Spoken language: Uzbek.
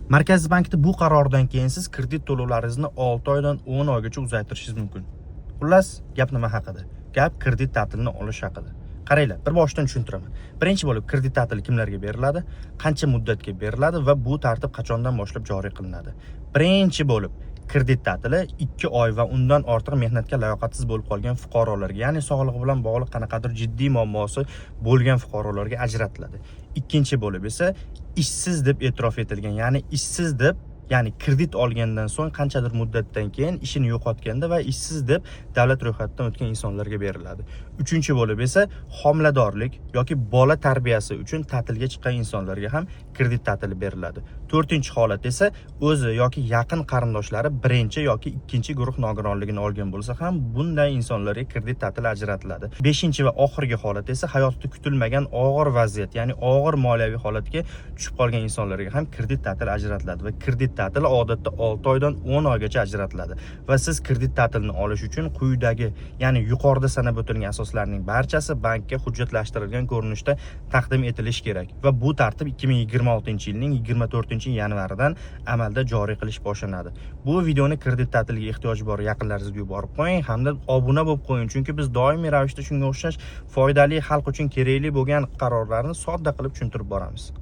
Markaziy bankning bu qaroridan keyin siz kredit to'lovlaringizni 6 oydan 10 oygacha uzaytirishingiz mumkin. Xullas, gap nima haqida? Gap kredit ta'tilini olish haqida. Qaranglar, bir boshdan tushuntiraman. Birinchi bo'lib, kredit ta'tili kimlarga beriladi, qancha muddatga beriladi va bu tartib qachondan boshlab joriy qilinadi? Birinchi bo'lib, kredit ta'tili 2 oy va undan ortiq mehnatga layoqatsiz bo'lib qolgan fuqarolarga, ya'ni sog'lig'i bilan bog'liq qanaqadir jiddiy muammosi bo'lgan fuqarolarga ajratiladi. Ikkinchi bo'lib esa ishsiz deb e'tirof etilgan, ya'ni ishsiz deb, ya'ni kredit olgandan so'ng qanchadir muddatdan keyin ishini yo'qotganda va ishsiz deb davlat ro'yxatidan o'tgan insonlarga beriladi. Uchinchi bo'lib esa homiladorlik yoki bola tarbiyasi uchun ta'tilga chiqqan insonlarga ham kredit ta'tili beriladi. To'rtinchi holat esa o'zi yoki yaqin qarindoshlari birinchi yoki ikkinchi guruh nogironligini olgan bo'lsa ham, bunday insonlarga kredit ta'tili ajratiladi. Beshinchi va oxirgi holat esa hayotda kutilmagan og'ir vaziyat, ya'ni og'ir moliyaviy holatga tushib qolgan insonlarga ham kredit ta'tili ajratiladi va kredit ta'tili odatda 6 oydan 10 oygacha ajratiladi. Va siz kredit ta'tilini olish uchun quyidagi, ya'ni yuqorida sanab o'tilgan asoslarning barchasi bankka hujjatlashtirilgan ko'rinishda taqdim etilishi kerak va bu tartib 2026-yilning 24 yanvaridan amalda joriy qilish boshlanadi. Bu videoni kredit ta'tiliga ehtiyoji bor yaqinlaringizga yuborib qo'ying hamda obuna bo'lib qo'ying, chunki biz doimiy ravishda shunga o'xshash foydali, xalq uchun kerakli bo'lgan qarorlarni sodda qilib tushuntirib boramiz.